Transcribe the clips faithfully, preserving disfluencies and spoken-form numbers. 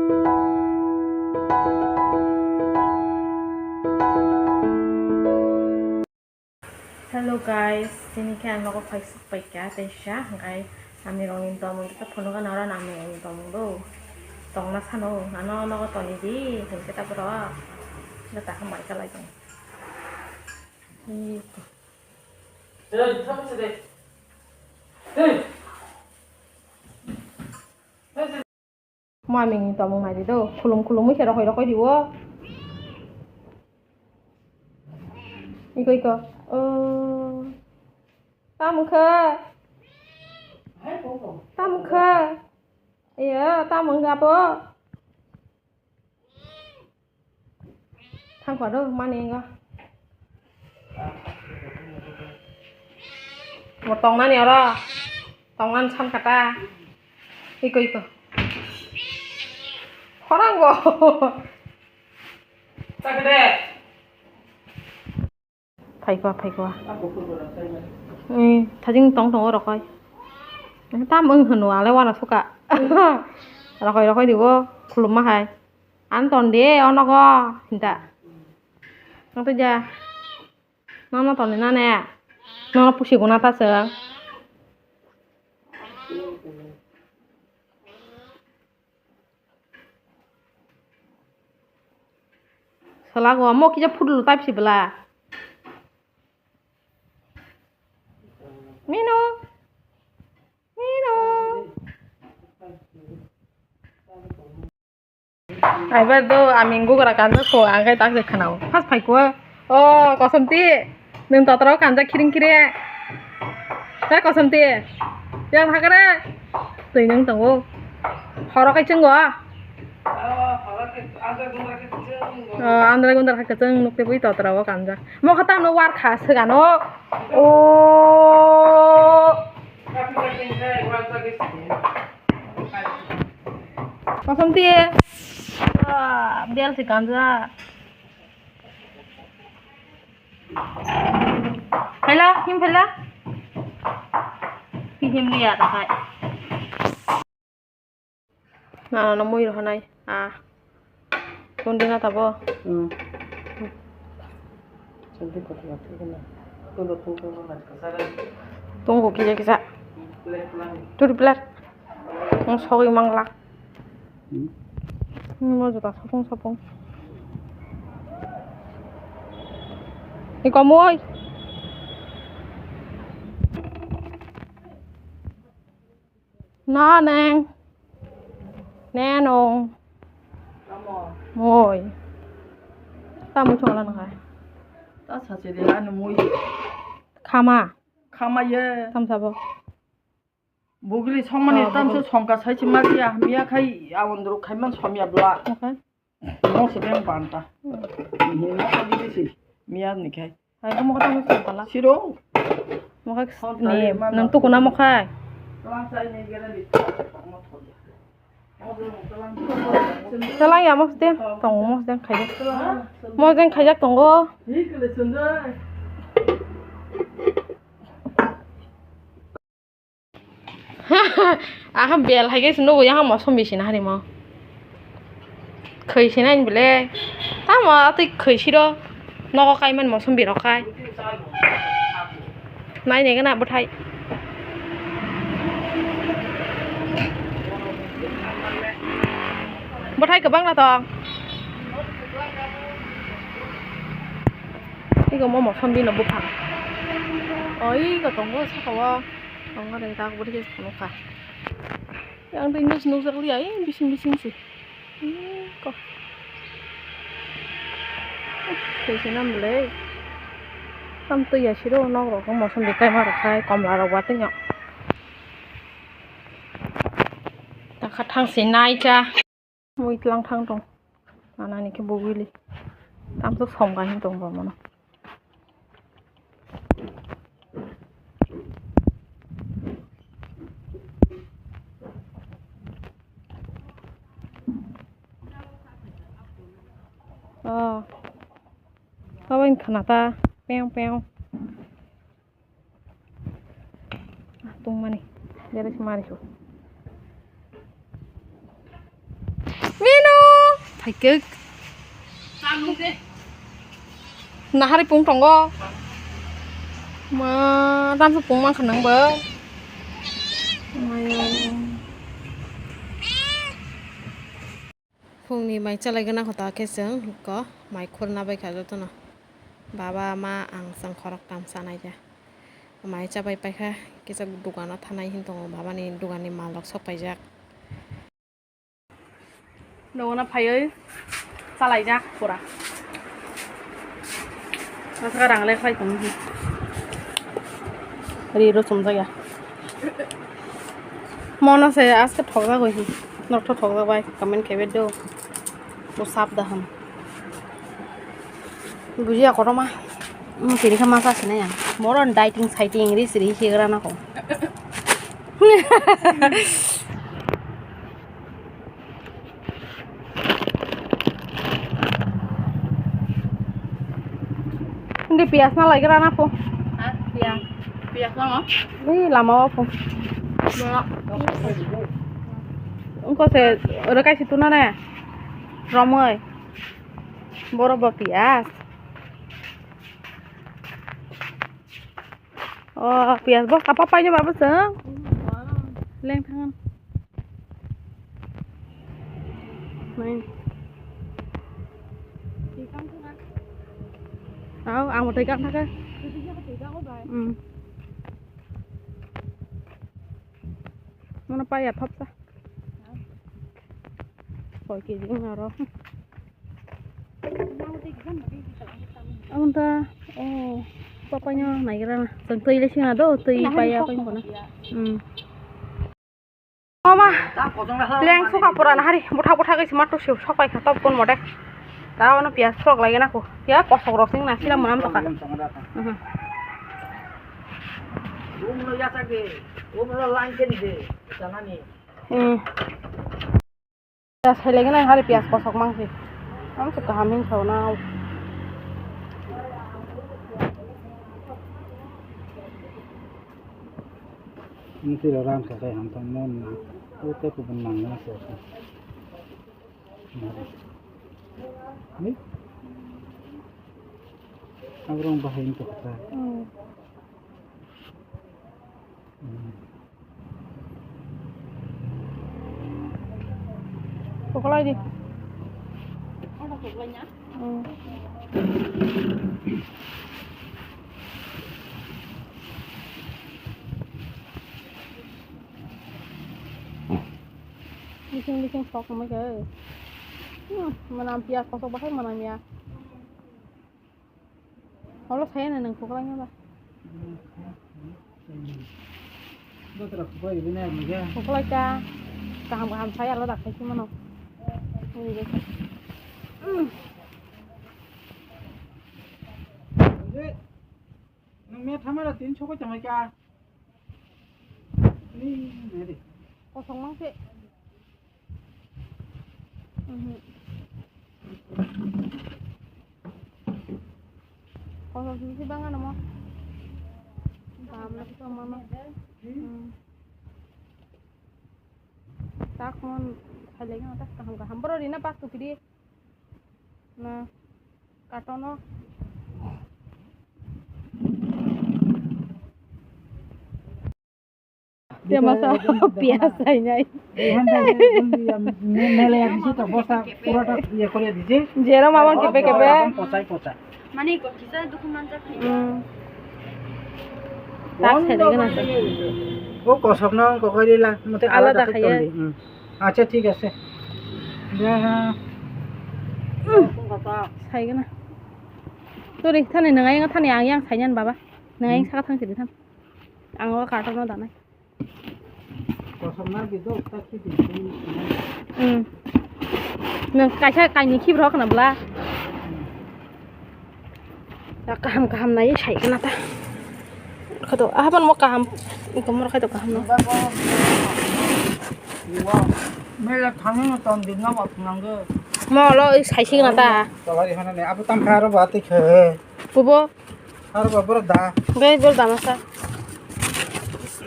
Hello guys, tini khe ang nogo phaisuk paikha teisa, hwnkhe amirokni tomung khe phunukgana oro amirokni tomung do tongna sano, ano nogo toni di hwnkhe ta borok, ta hambai kalai tong. Mami ni tomung nai di do, khulum khulum wi khe rohoi rohoi di o. Iko iko. Oh. Tamo khe? Tamo khe? Iya, tamo wngkha abo? Thangkha do, mani wngkha. Bo tongnani oro. Tongnani sankha ta. Iko, iko. Khorang bo. Phaikha, phaikha. Ee, thajing tong tongo rokoi. Tam wng hwno, ale uanasuka. Rokoi, rokoi dibo, khulumma hai. Ang ton de, o nogo, hinta. Ang twi ja. Nono ton de nane. Nono pusi guna ta chwng. Sala go, mo kisa phutulu type si bwla. Mino. Mino. Aibar do, ami gugra kanjak kho, ang khai tak se khwnao. First phai kho. O, Kosomti. Nwng totra o kanjak khiring khire. He Kosomti. Yang hakare. Twi nwng tongo. Horo kai chwngo. O, andra gundra kha kwchwng nukte bui totra o kanjak. Mo kha tamo war kha swkano. O. Kosomti. Ah, bel se kanjak. Phaila, him phaila. Him liya ta khai. Na, na, na, mui rohonai. Ah. Tun dina tabo. Hmm. Tongo kisa kisa. Turi plate. Ang sogwi manglak. Hmm. Mo juta sapung sapung. Iko mui. Na neng. Nenong. Tamo? Moi. Tamo chwla nang hai. Ta sachi de ani moi. Khama. Khama ye. Tam sabo. Bugri songmani. Oh, tamso bugri. Songka sai chi ma ya, miya khai awon dro khai man somya bla. Okay. Mo se beng banta. Hmm. Ni mo ka di si. Miya ni khai. Hai, omo khe tamo song kala. Siro. Mo khe. Hon ni, tari ma nang ba. Tukuna mo khai. Tlang chai ni gere di. Mo thodi. Tlang ya mo ste. Tong mo ste khai. Mo ste khai jak tongo. Hi kele sundai. Aha bel hai khe nugo yang mosom bisi na harimo. Khoi sinai bele. Tamo atwi khoi siro. Nogo kaiman mosom birok khai. Nai ne gana bwthai. Bwthai kwbang na tong. Ego mo mosom bino buphang. Oi go tongo saka o. Tongo de tak bwthai khe phunukha. Yang twi news nukjak liya, eh, bising bising se. Hmm, ko. Twi se nam le. Tam twi ya siro nok rok mosom de kaima rok khai, komla rok watwi no. Takha thang se nai cha. Mui tlang thang tong. Anani khe bugwili. Tamsok som kahi tong bo mono. Oh. Abo wng khna ta. Pew, pew. Tongmani, bere se mari su. Mino! Phaikuk. Nahari pung tongo. Ma, tamsa pung mankha nangbo. Mayo. Phungni mai chalaigwna kho ta khe chwng ko mai khurna bai kha jotono. Baba, ma, ang chwng khoroktham chanai ja. Mai chabai paikha, kisa dukano thanai hin tongo, babani dukanni mal rok sok paijak. Dukano phaiwi chalaijak pura. Aswk rang le khlai tong hi. Ri rw chumjak ya. Mono se aske thokjagwi hi. Nokthok thokjak bai comment khe be do. Bo sap da hwn. Bujiya kotorma. Tini khe masa sinai ang. Moron dieting saiting ri siri higra nako. Hindi piyas na lagi rana po. Ha? Piyas. Piyas na mo? Ni lama po. Wala. Ungko se ore kai situ na ne. Romoi. Boro bo piyas. Oh, piyas bo kapa paino baba se. Leng thangan. Main. Aw, ang motai kang thaka. Hmm. Mana paya thopsa. Koi kiji wng aro. Aboni ta, oh, papaino naigra na. Chwng twi le sina do, twi paya paino kono. Hmm. Mama, leng suka pura na hari, butha butha kaisa ma tusi sok pai kha, top kon mode. Ta ono piyas sok lagi na ko. Piyas kosok rok sing na, sila manam to kha. Mhm. Hmm. Piyas hai lagi na hari piyas kosok mang si. Ang se kaham hin sao na. Ini sih orang saya hantam mon na. Itu pun nang na saya. Ni? Abrong bahai itu kata. Hmm. Hmm. Kukulai di. Ada kukulainya? Hmm. Bising bising sok mai ke. Hmm, manam piyas kosok bahai manam ya. Holo saya na nang kukulai ba. Botra kukulai bini ya. Kukulai ka. Kaham kaham saya lo dak khai mano. Ini deh. Hmm. Nang me thamara tin chokoi chamai ka. Ni, ni de. Kosong mang se. Mhm. Kosong sini si bang ano mo. Bam na kosong mama. Hmm. Tak mon, hai lagi na tak kaham kaham. Bro, di na pas tu kiri. Na, katono. Dia masa biasa ini. Mele yang situ bosta pura tak dia kau lihat di sini. Jero mawon kepe kepe. Posai posai. Mani kok kisa dukhu manjak hai. Hmm. Tak sele gana. O kosok no kokoi lila, mate alada alada khai khaiye. Hmm. Acha, thik ase. Ya. Sai gana. Tori thani nang yang thani ang yang sai nyan baba. Nang yang saka thang sidi than. Ang o karton no danai. Kosok na bido tak sidi. Hmm. Nang kaisa kaini khibrok na bla. Ta kaham kaham nai sai kana ta. Khato ahaban mo kaham. Ko mor khaito kaham no. Mela thangni no ton din na ma phunang ge. Mo lo sai si kana ta. Tolari hana ne abu tam kha ro ba te khe. Bubo. Aro ba boro da. Gai bor da masa.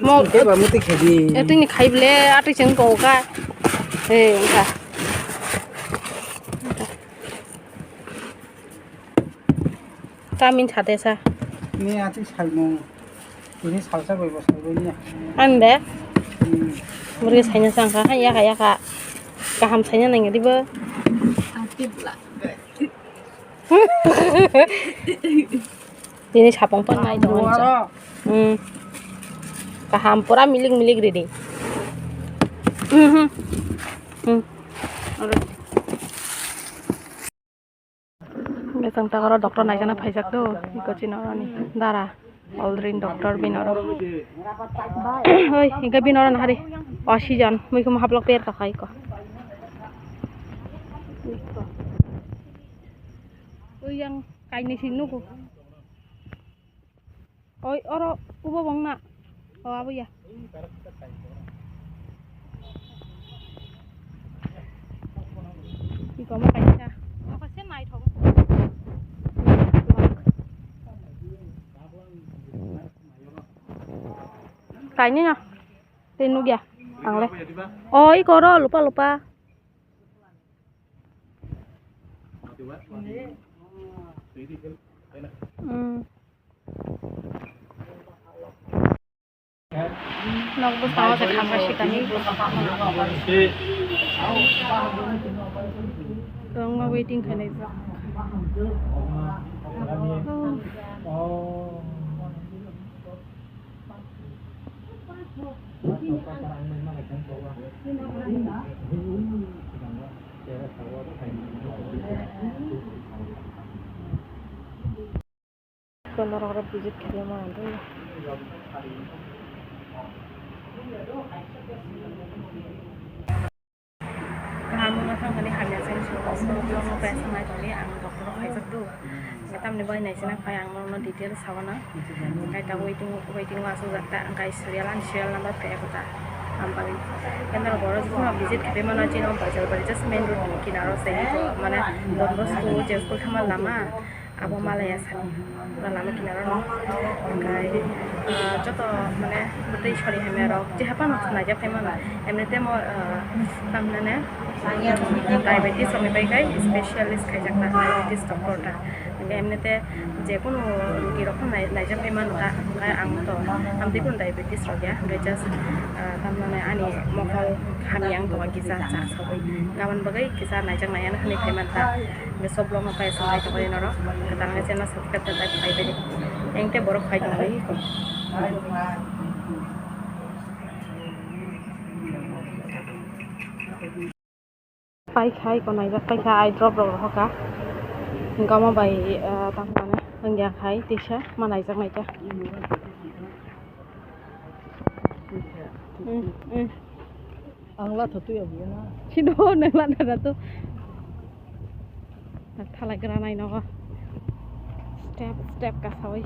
Mo ke ba muti khedi. E tini khai ble atwi cheng ko ka. E ka. Kamin satesa. Ni ati saimung. Ini salsa bai bo saibo niya. Ande. Hmm. Bwrwi saina sangkha, ha, yaka, yaka. Kaham saina nangya dibo. Ati bla. Tini sapung pon nai tongo. Aro. Hmm. Kaham pura milik milik ready. Hmm. Hmm. Aro. Besang ta oro doctor naijana phaijak do, iko chini oroni dara, Aldrin doctor bini oro. Oi, hingke bini oro nahari oxygen, muikhum haplok per tokha iko. Oi, yang kainwi si nugo. Oi, oro ubo bong na. O, abo ya. Iko mo kaisa. Mo kaisa naithok. Kainwi no. Tei nukya. Ang le. O, iko oro lupa lupa. Hmm. Nok bwskango se khamkha sikani. Kwbangma waiting khainai jak. Norok rok visit khaima ang tong. Kaham wngma thang thani hamya se wngsugo, so, so, so, so, so, nai tongdi, ang doctor rok khaijak do. Tamni bai naisina phai ang norokno details sawana. Hingke ta waiting, waiting o asukjak ta, hingke serial ani serial number phai ako ta. Ang bagwi. Kendra borok jikuma visit khapai mano, chini o Bajalbari just main road ni kinaro se, mane Don Bosco je school thangma lama. Abo malaya sani pura lama kinaro no. Hingke, ah, joto mane bwtwi sori hamya rok je haphano naijak phaimano. Emnite mo, ah, tamhinane diabetes rokni bai khe specialist khaijak ta, diabetes doctor ta. Hingke emnite je kunu rogi rok nai-, naijak phaimano ta. Hingke ang to amtwi kunu diabetes rok ya. Hingke just, ah, tamhinane ani mokol hamya wng tongma kisa chak saui. Gabon bagwi kisa naijak naiya hinwi phaiman ta. Hingke sob vlog no paisong hai tongwi norok. Kwtal khe channel subscribe khe like khai bini. Engte borok khai tongwi. Pai khai ko naijak pai kha eye drop rok rohor kha. Hingke omo bai, eh, tamo mane wngya khai tisa ma naijak naikha. Hmm, hmm. Ang la thotwi abuya na. Sino nang la thotwi. Thalai gra nai nogo. Step, step ka sawi.